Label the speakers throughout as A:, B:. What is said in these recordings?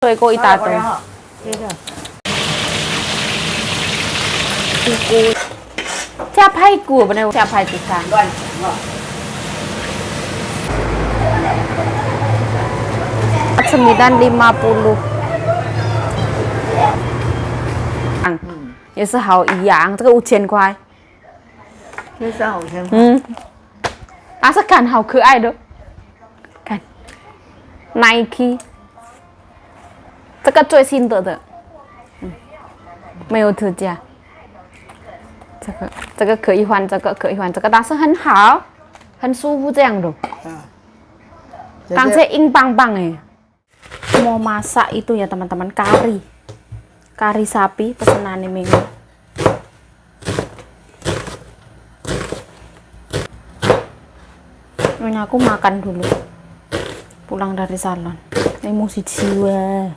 A: 水果一大堆。
B: 对的。
A: 加排骨不能加排骨汤。
B: 乱讲了。
A: 950.也是好一样，这个5000块。
B: 这是5000块。
A: 阿是看好可爱的，看 Nike， 这个最新的，没有特价。这个可以换，这个可以换，这个但是很好，很舒服这样的。当saya硬邦邦mau masak itu ya teman-teman, kari sapi pesanan Minggu. Nyonya aku makan dulu pulang dari salon. Emosi jiwa.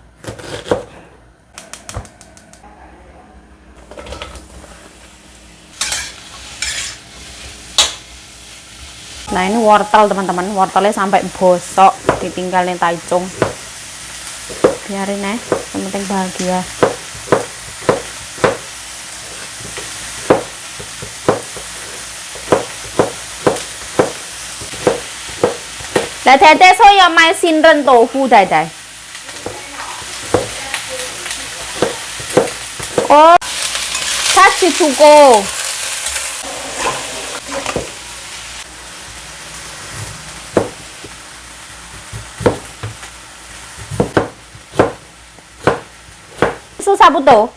A: Nah ini wortel teman-teman, wortelnya sampai bosok, ditinggalin taicung. Biarin yang penting bahagia. Là thầy tê số giờ mai xin rân tổ phu thầy thầy. Ô, sát chị chú cô. Số sao bút tổ?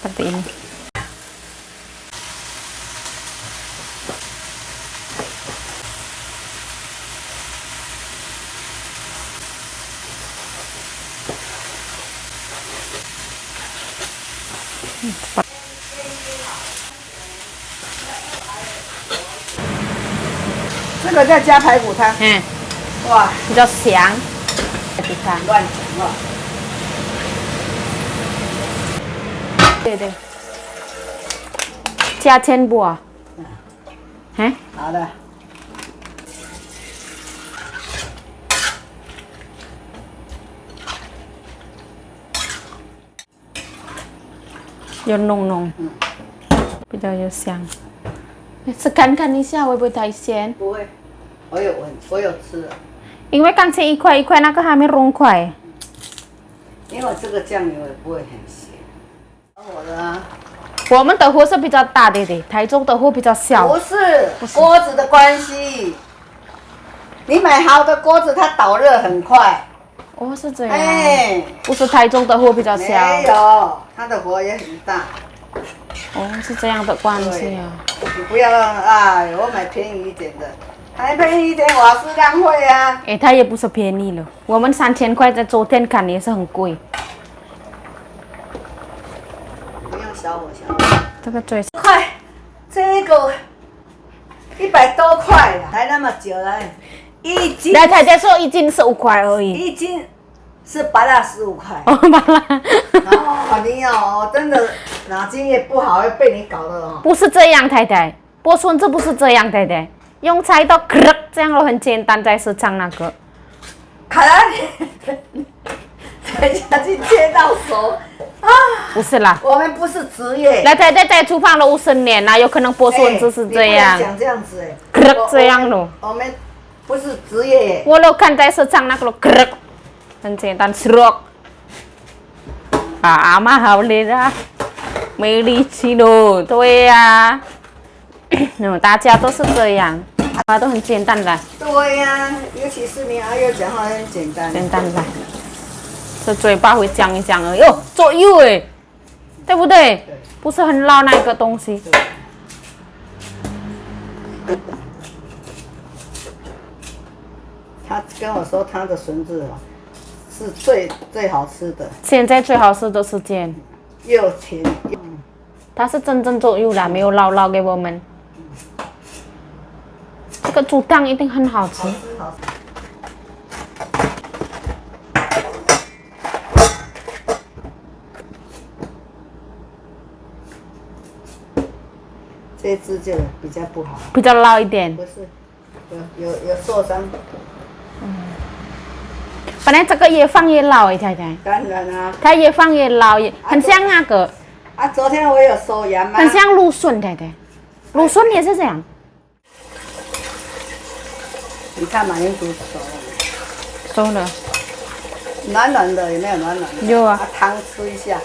A: Seperti ini.
B: 这个再加排骨汤，哇，
A: 比较香。排骨汤。
B: 乱讲了。
A: 对对。加千不啊？
B: 好的。
A: 有浓浓，比较有香。看一下会不会太咸？
B: 不会，我有闻，我有吃了。
A: 因为刚才一块一块，那个还没融块。
B: 因为这个酱油也不会很咸。我的啊。
A: 我们的火是比较大的，台中的火比较小。
B: 不是锅子的关系，你买好的锅子，它导热很快。
A: 哦，是这样。不是台中的火比较小。
B: 没有，它的火也很大。
A: 哦，是这样的关系啊。
B: 你不要我买便宜一点的，还便宜一点瓦斯浪费啊。
A: 它也不是便宜了，我们3000块在昨天看也是很贵。
B: 不用小火。
A: 这个最
B: 快，这个100多块了，还那么久了，一斤。
A: 来，太太说一斤15块而已。
B: 一斤是拔辣15块。
A: 哦，拔辣。
B: 你真的脑筋也不好，会被你搞的哦。
A: 不是这样，太太，剥笋子不是这样，太太，用菜刀这样很简单，在市场那个。
B: 卡拉你，等下去切到手啊！
A: 不是啦，
B: 我们不是职业。
A: 来，太太在厨房了50年啦，有可能剥笋子是这样。
B: 讲这样子
A: 这样咯。
B: 我们不是职业。
A: 我都看在市场那个很简单，serok。mahalเลย啦，没力气咯，对呀。大家都是这样，都很简单的。
B: 对呀，尤其是你阿佑讲话很简单。
A: 简单来，这嘴巴会讲一讲而已。哦，左右对不对？不是很老那个东西。
B: 他跟我说他的笋子是最好吃的。
A: 现在最好吃的是这样，
B: 又甜又。
A: 它是真正左右啦，没有捞给我们。这个煮汤一定很好吃。
B: 这只就比较不好，
A: 比较老一点。
B: 不是，有受伤，
A: 本来这个越放越老哎，太太，
B: 当然啊。
A: 它越放越老，很像那个，
B: 啊，昨天我有收阳吗？
A: 很像芦笋，太太，芦笋也是这样。
B: 你看马铃薯熟了
A: 熟了，
B: 没？暖暖的，有没有暖暖的？
A: 有啊。
B: 汤吃一下。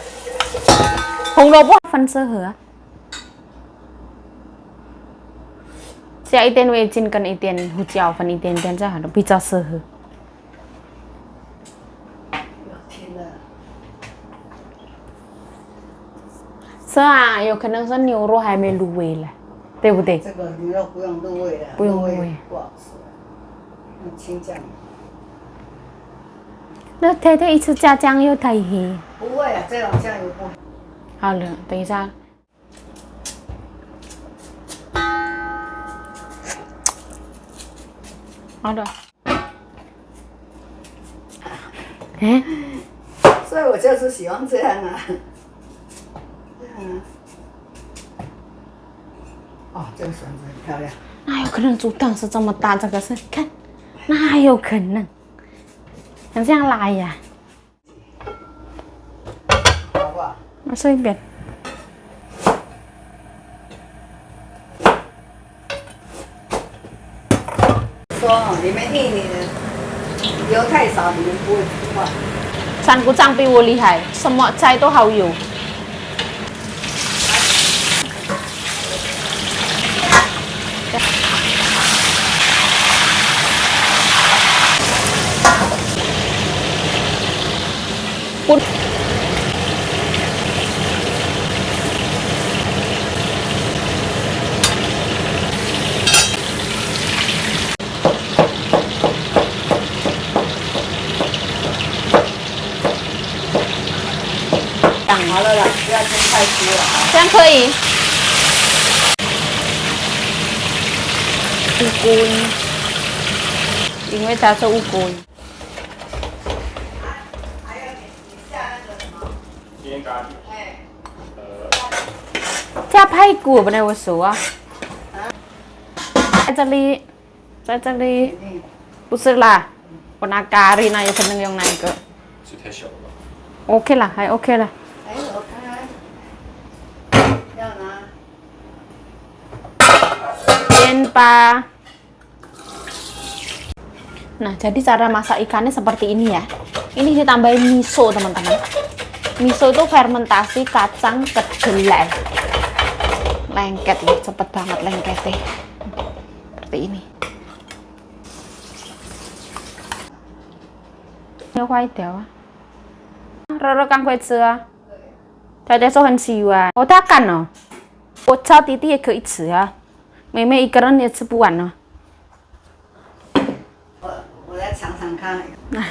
A: 红萝卜分色盒，加一点味精跟一点胡椒，分一点点这样的比较适合。
B: 天哪！
A: 是啊，有可能是牛肉还没入味了，对不对？
B: 这个牛肉不用入味了，
A: 不用入味
B: 不好吃。用青酱。
A: 那太太一次加酱油太黑。
B: 不会啊，这种酱油不。
A: 好了，等一下。好的。哎，
B: 所以我就是喜欢这样啊。哦，这个笋子很漂亮。
A: 哪有可能猪蛋是这么大？这个是看，哪有可能？很像拉呀。
B: 好不好？
A: 那随便。
B: 说你们印尼人油太少，你们不会吃饭。
A: 三姑丈比我厉害，什么菜都好油。
B: 好了啦，不要蒸太多了啊。
A: 这样可以。乌龟，因为它是乌龟。
C: 今天咖喱。
A: 加排骨不能我熟啊。在这里，在这里，不是啦，我拿咖喱那有可能用那个。
C: 是太小了吧？
A: OK 了，还 OK 了。
B: 哎，我看看，要拿。
A: Yen pa. Nah, jadi cara masak ikannya seperti ini ya. Ini ditambahin miso, teman-teman. Miso itu fermentasi kacang kedelai. Lengket ya, cepet banget lengketnya. Seperti ini. Ini khoai đéo. Roro kang khoai chưa? Đại đại số很喜欢。我大干哦。我炒弟弟也可以吃啊。妹妹一个人也吃不完呢。
B: 我来尝尝看。
A: Nah,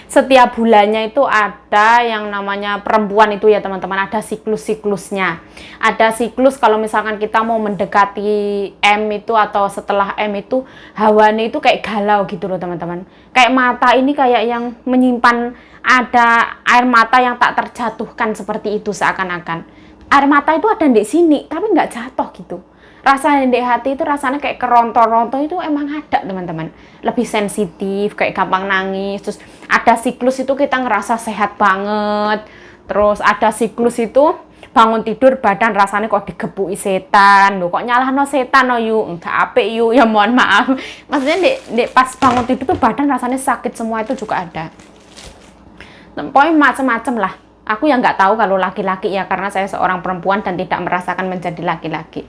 A: setiap bulannya itu ada yang namanya perempuan itu ya teman-teman, ada siklus-siklusnya. Ada siklus kalau misalkan kita mau mendekati M itu atau setelah M itu hawanya itu kayak galau gitu loh teman-teman. Kayak mata ini kayak yang menyimpan ada air mata yang tak terjatuhkan seperti itu seakan-akan. Air mata itu ada di sini tapi nggak jatuh gitu. Rasanya di hati itu rasanya kayak keronto-ronto itu emang ada teman-teman. Lebih sensitif, kayak gampang nangis. Terus ada siklus itu kita ngerasa sehat banget. Terus ada siklus itu bangun tidur badan rasanya kok digebuki setan. Loh kok nyalahno setan no yuk, enggak apik yuk, ya mohon maaf. Maksudnya di pas bangun tidur tuh badan rasanya sakit semua itu juga ada. Pokoknya macam-macam lah. Aku yang nggak tahu kalau laki-laki ya karena saya seorang perempuan dan tidak merasakan menjadi laki-laki.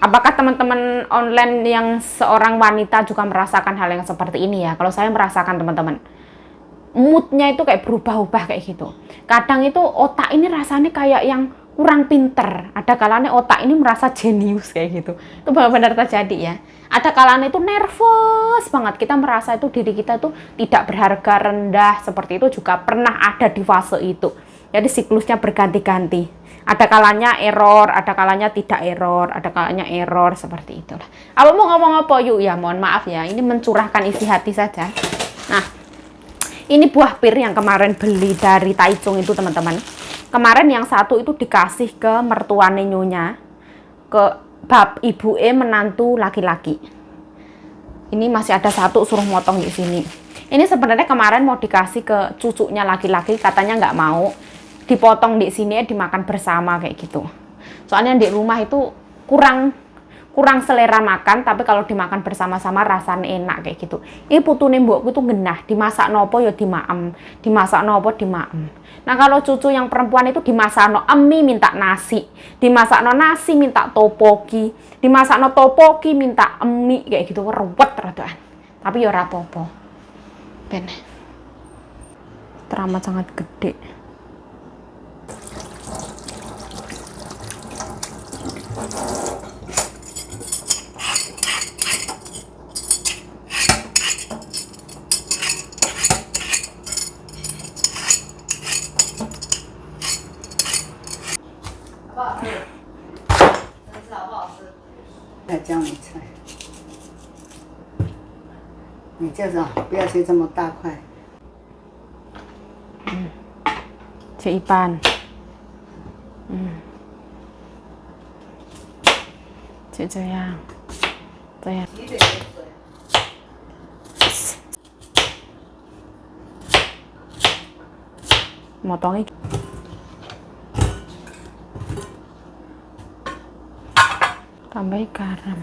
A: Apakah teman-teman online yang seorang wanita juga merasakan hal yang seperti ini ya? Kalau saya merasakan teman-teman, moodnya itu kayak berubah-ubah kayak gitu. Kadang itu otak ini rasanya kayak yang kurang pinter. Ada kalanya otak ini merasa jenius kayak gitu. Itu benar-benar terjadi ya. Ada kalanya itu nervous banget. Kita merasa itu diri kita tuh tidak berharga, rendah. Seperti itu juga pernah ada di fase itu. Jadi siklusnya berganti-ganti. Ada kalanya error, ada kalanya tidak error, ada kalanya error, seperti itulah. Apa mau ngomong apa yuk ya, mohon maaf ya, ini mencurahkan isi hati saja. Nah, ini buah pir yang kemarin beli dari Taichung itu teman-teman. Kemarin yang satu itu dikasih ke mertuane nyonya, ke bab ibu menantu laki-laki. Ini masih ada satu suruh motong di sini. Ini sebenarnya kemarin mau dikasih ke cucunya laki-laki, katanya nggak mau. Dipotong di sini dimakan bersama kayak gitu. Soalnya di rumah itu kurang selera makan, tapi kalau dimakan bersama-sama rasanya enak kayak gitu. Ini putune mbokku tuh genah, dimasak nopo ya dimaem, dimasak nopo dimaem. Nah kalau cucu yang perempuan itu dimasak no emi minta nasi, dimasak no nasi minta topoki, dimasak no topoki minta emi kayak gitu, ruwet radaan. Tapi ya ora apa-apa. Ben. Teramat sangat gede.
B: 来教你菜，你这种不要切这么大块。
A: 切一半，就这样，这样。motongnya tambahin garam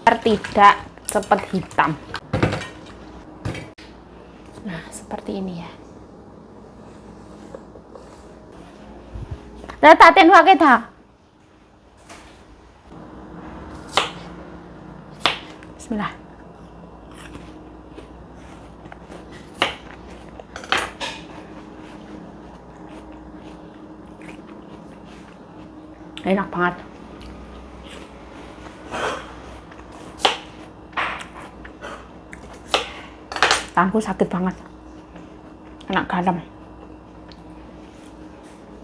A: biar tidak cepat hitam. Nah seperti ini ya. Đã ta tên hoa cái thảo. Bismillah. Enak banget. Tanganku sakit banget. Enak garam.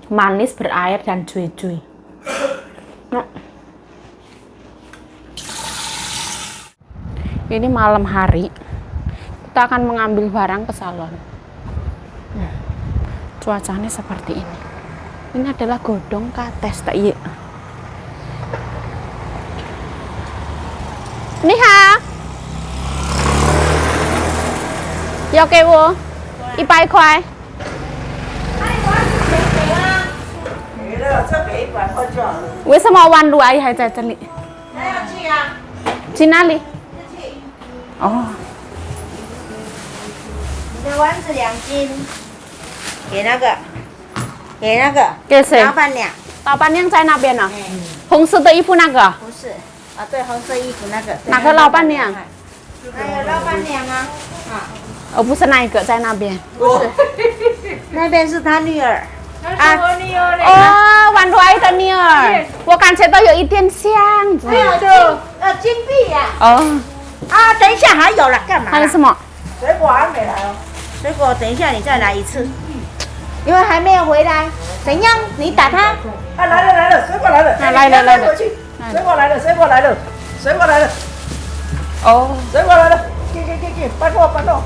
A: Manis, berair, dan cuy-cuy. Nah. Ini malam hari. Kita akan mengambil barang ke salon. Cuacanya seperti ini. Ini adalah godong kates tak iya. Ni hao. Yo给我100块。
B: 没了，这给100块就好了。
A: 为什么弯路阿姨还在这里？
B: 那要去啊？
A: 去哪里？哦，
B: 你的丸子2斤，给那个，给那个
A: 给谁？
B: 老板娘。
A: 老板娘在那边呢。红色的衣服那个。
B: 不是啊，对，红色衣服那个。
A: 哪个老板娘？
B: 还有老板娘啊，
A: 哦，不是那一个，在那边。
B: 不是，那边是他女儿。啊，
A: 哦，弯路阿姨的女儿，我感觉到有一点像。
B: 还有就金币呀。
A: 哦，
B: 啊，等一下还有了，干嘛？
A: 还有什么？
B: 水果还没来哦。水果等一下你再来一次，因为还没有回来。怎样？你打他？啊，来了来了，水果来了。
A: 啊来了来了
B: 回去。水果来了，水果来了，水果来了，
A: 哦
B: 水果来了，给，搬货搬货。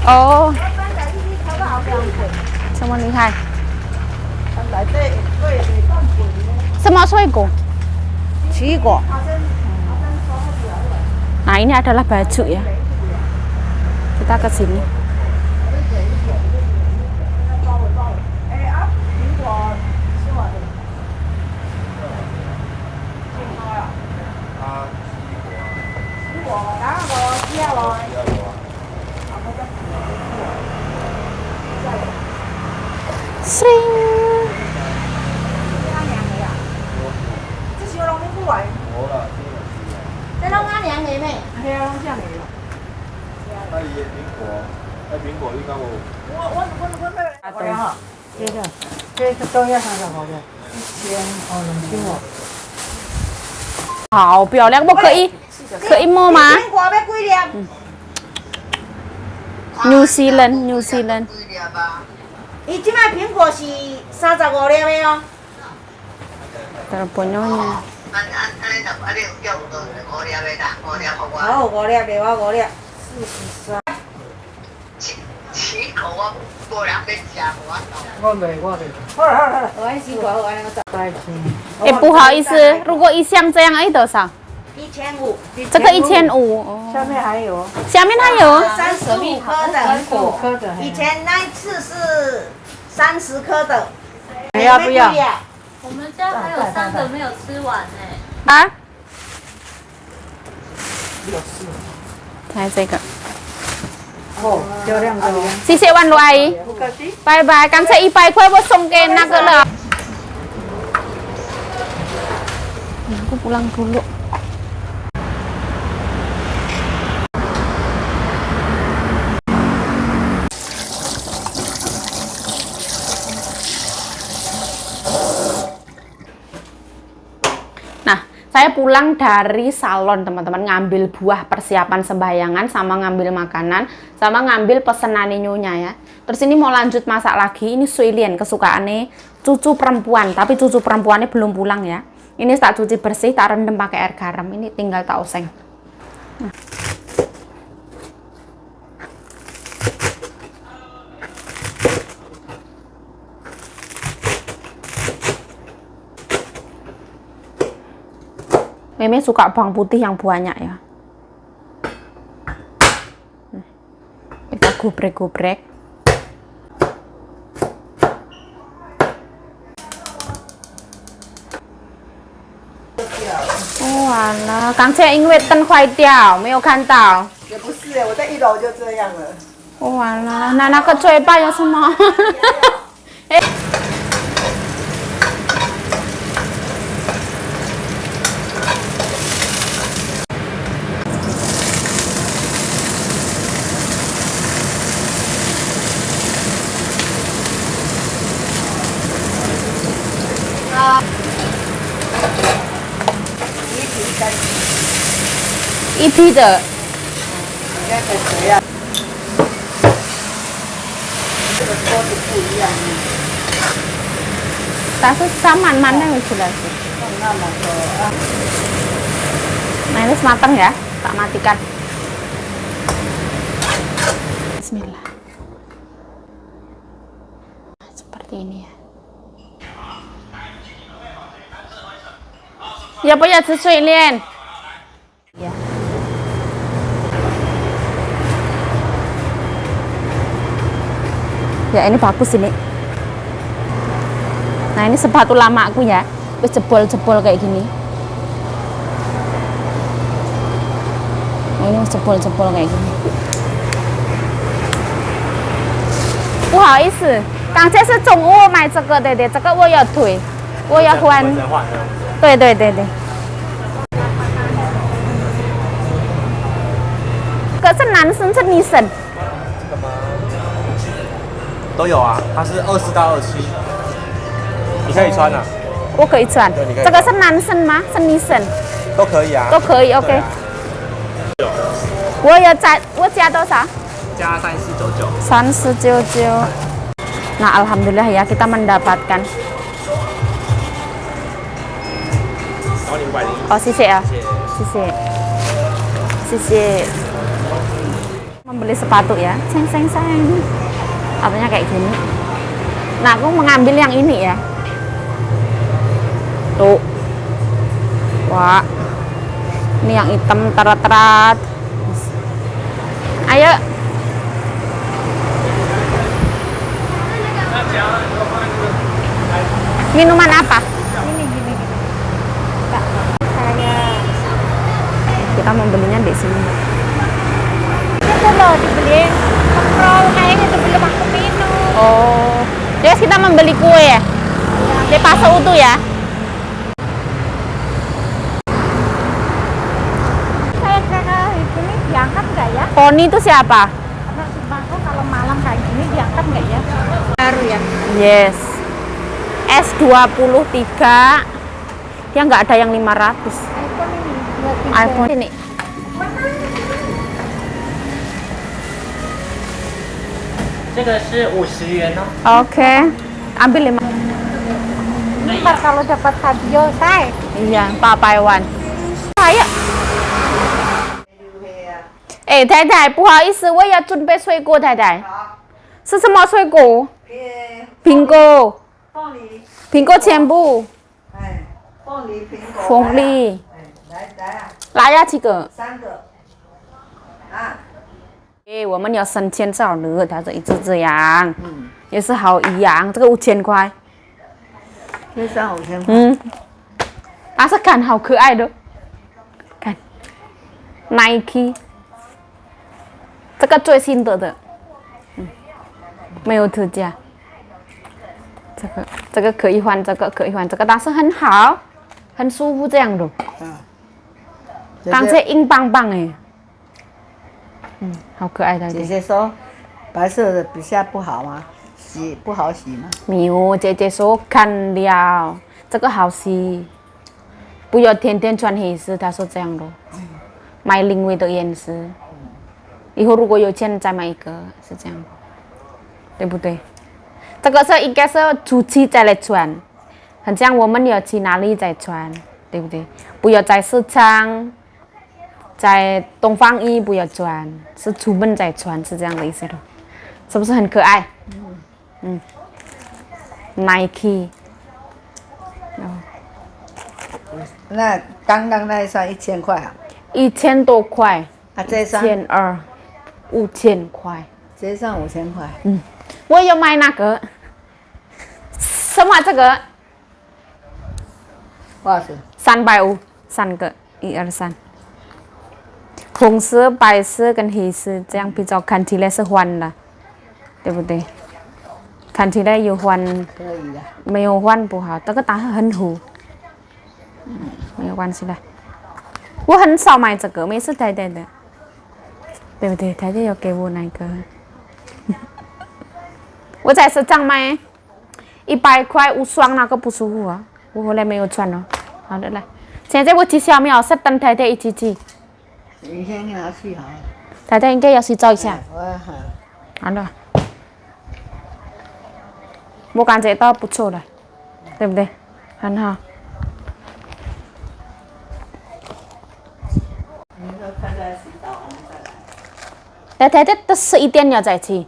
A: 哦，
B: 搬来一头都好两腿，
A: 这么厉害？
B: 搬来对，半腿呢。
A: 什么水果？
B: 奇异果。
A: Nah ini adalah baju ya. Kita ke sini. Sering.
B: 这拢阿娘的咩？
D: 系啊，拢这样的咯。啊，伊的苹果你敢有？
B: 我那个。哈，这个都要35的，1000哦，2000哦。
A: 好漂亮，我可以摸吗
B: 苹果要几粒
A: ？New Zealand，New Zealand。
B: 伊即摆苹果是35粒的哦。
A: Teleponnya.
B: 好，5粒的，我5粒。43。
E: 奇
B: 我还西瓜，我那个找
A: 哎，不好意思，如果一箱这样，多少？
B: 1500，
A: 这个1500哦。
B: 下面还有
A: 下面还有
B: 35颗的，35颗的。以前那一次是30颗的，你要不要？
E: 我们家还有3个没有吃完呢。
A: 啊？看这个。
B: 哦，漂亮的。
A: 谢谢万如阿姨，
B: 不客气。
A: 拜拜。刚才100块我送给那个了。Aku pulang dulu. Nah, saya pulang dari salon teman-teman, ngambil buah persiapan sembahyangan, sama ngambil makanan, sama ngambil pesanan nyonya ya. Terus ini mau lanjut masak lagi. Ini suilien kesukaannya cucu perempuan, tapi cucu perempuannya belum pulang ya. Ini tak cuci bersih, tak rendam pakai air garam. Ini tinggal tak oseng. Nah. Meme suka bawang putih yang banyak ya. Kita gubrek-gubrek. Oh alah, Kang Che因为灯坏掉，没有看到。
B: 也不是哎，我在1楼就这样了。
A: 哦完了，那个嘴巴有什么？哎。一批的。
B: 应该跟谁呀？这个锅子不一样。
A: 但是慢慢会出来sih. Nah ini matang ya, tak matikan. Bismillah. Seperti ini ya. Ya不要吃水莲？ Ya. Ya ini bagus ini. Nah ini sepatu lama aku ya, wis jebol-jebol kayak gini. Nah, ini jebol-jebol kayak gini. 不好意思，刚才是中午买这个的，这个我要退，我要换。对对对对。这个是男生是女生？
D: 这个吗？都有啊，它是24到27，你可以穿啊。
A: 我可以穿。
D: 对，你可以。
A: 这个是男生吗？是女生？
D: 都可以啊。
A: 都可以 ，OK。我加多少？
D: 加3499。
A: 3499. Nah, alhamdulillah ya kita mendapatkan. Oh, 谢谢啊，谢谢，谢谢。Membeli sepatu ya, seng. Artinya kayak gini. Nah, aku mengambil yang ini ya. Tuh. Wah. Ini yang hitam terat-terat. Ayo. Minuman apa? Gini. Kita membelinya di sini. Itu loh dibeli roll kayaknya dibeli aku minum. Oh, jadi kita membeli kue ya? Di pasar utuh ya?
E: Kayak ini diangkat nggak ya?
A: Poni itu siapa?
E: Anak sembako kalau malam kayak gini diangkat nggak ya?
B: Baru ya.
A: Yes. S23. Dia nggak ada yang 500.
E: iPhone ini 23.
A: iPhone ini.
D: Ini 50 元 哦。
A: Oke. Ambil 5.
E: Ntar kalau dapat hadiah saya.
A: Iya, Pak Paiwan. Ayo. 太太，不好意思，我要准备水果，太太。是什么水果？苹果。
B: 凤梨。
A: 苹果全部。
B: 哎，凤梨、苹果。
A: 凤梨。
B: 来啊！
A: 来呀，几个
B: ？3个。啊。
A: 我们要3000少了，它这一直这样，也是好一样，这个5000块。
B: 这上5000块。
A: 但是看好可爱的，看 Nike， 这个最新的，没有特价。这个可以换，这个可以换，这个但是很好，很舒服这样的。当这硬邦邦哎。好可爱的。
B: 姐姐说，白色的比较不好吗？洗不好洗吗？
A: 没有，姐姐说看了，这个好洗，不要天天穿黑色。她说这样的，买另外的颜色。以后如果有钱再买一个，是这样的，对不对？这个是应该是出去再来穿，很像我们要去哪里再穿，对不对？不要在市场。在东方一不要穿，是出门再穿，是这样的意思的，是不是很可爱？Nike。
B: 那刚刚那一双1000块啊
A: ？1000多块。
B: 啊，这双
A: 1200、5000块。
B: 这双5000块。
A: 我要买那个。什么这个？
B: 多少钱
A: ？350，3个，1、2、3。红色、白色跟黑色，这样比较看起来是换了，对不对？看起来有换，
B: 可以的。
A: 没有换不好，这个打很糊，没有关系的。我很少买这个，每次太太的，对不对？太太要给我那个，我在市场买100块5双，那个不舒服啊，我后来没有穿了。好的，来，现在我去小庙是跟太太一起去。
B: 你先给他去好了。
A: 太太应该要洗澡一下。
B: 好。
A: 好了，我感觉到不错了，对不对？很好。
B: 你说看看洗澡，我们再来。
A: 那太太都11点要再去。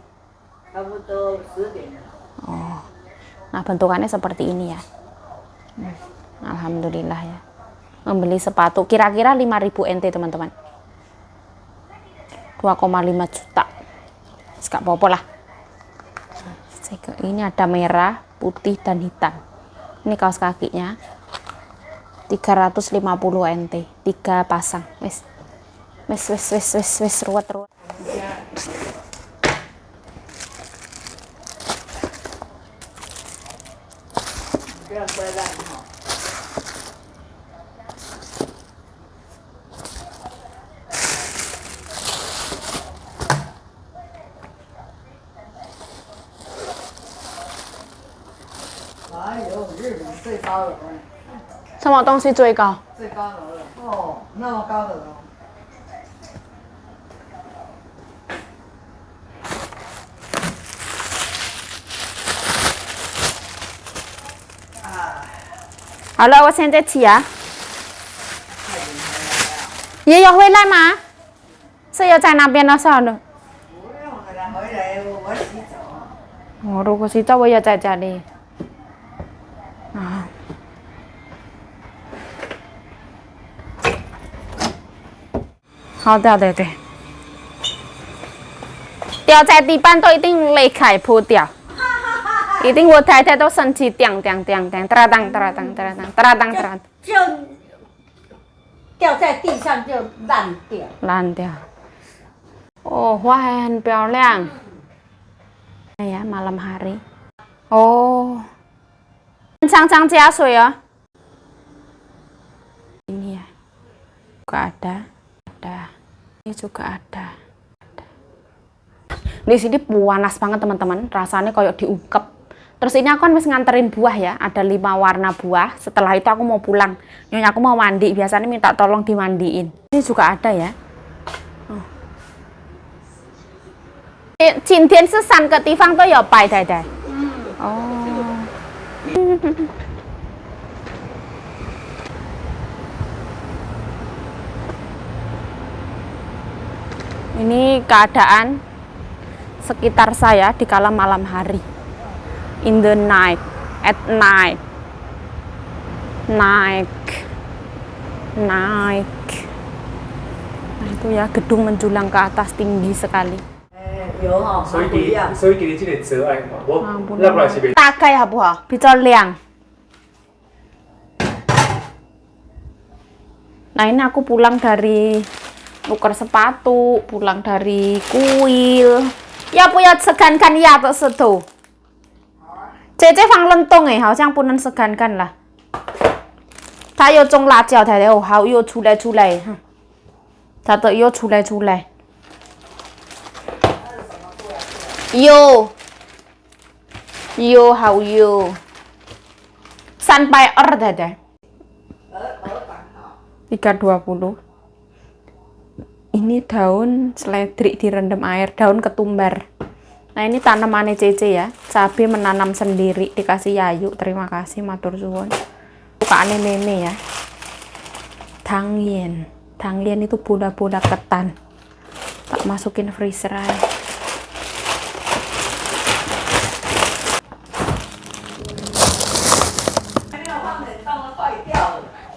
B: 差不多10点了。
A: Oh, nah bentukannya seperti ini ya. Alhamdulillah ya. Membeli sepatu kira-kira 5.000 NT teman-teman. 2,5 juta. Gak apa-apa lah. Ini ada merah, putih dan hitam. Ini kaos kakinya 350 NT, 3 pasang. Wes ruwet.
B: 最高楼，
A: 什么东西最高？
B: 最高楼了。哦，那么高的楼。
A: 好了，我现在起啊。也要回来吗？是要在那边的算了。
B: 不用了，回来我洗澡。
A: 我如果洗澡，我也在家里。好的，对，掉在地板都一定裂开破掉，一定我太太都生气，叮，哒当，
B: 就掉在地上就烂掉。
A: 哦，花还很漂亮。哎呀，malam hari。哦，常加水啊。Ini ya, juga ada. Ini juga ada. Di sini panas banget teman-teman, rasanya kayak diungkep. Terus ini aku kan harus nganterin buah ya, ada 5 warna buah. Setelah itu aku mau pulang, nyonya aku mau mandi, biasanya minta tolong dimandiin. Ini juga ada ya. 今天是3个地方都有摆，太太。哦。Ini keadaan sekitar saya di kala malam hari. In the night, at night. Naik. Nah itu ya, gedung menjulang ke atas tinggi sekali.
B: 有哈，
C: 所以给你这个折爱嘛，我
A: 不
C: 要不然是被
B: 大概好不好？
A: 比较亮. Nah ini aku pulang dari nuker sepatu, pulang dari kuil. Ya punya segankan ya tak sedo. Cece fang lentong eh, 好像不能segankan lah. 它又种辣椒，太太哦，好又出来，它的又出来，又好又，sampai太太。320. Ini daun seledrik direndam air, daun ketumbar. Nah ini tanamannya Cece ya, cabai menanam sendiri, dikasih Yayu, terima kasih matur suwun. Bukaannya meme ya. Tangyen itu bola-bola ketan, tak masukin freezer aja.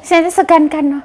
A: Saya segankan loh.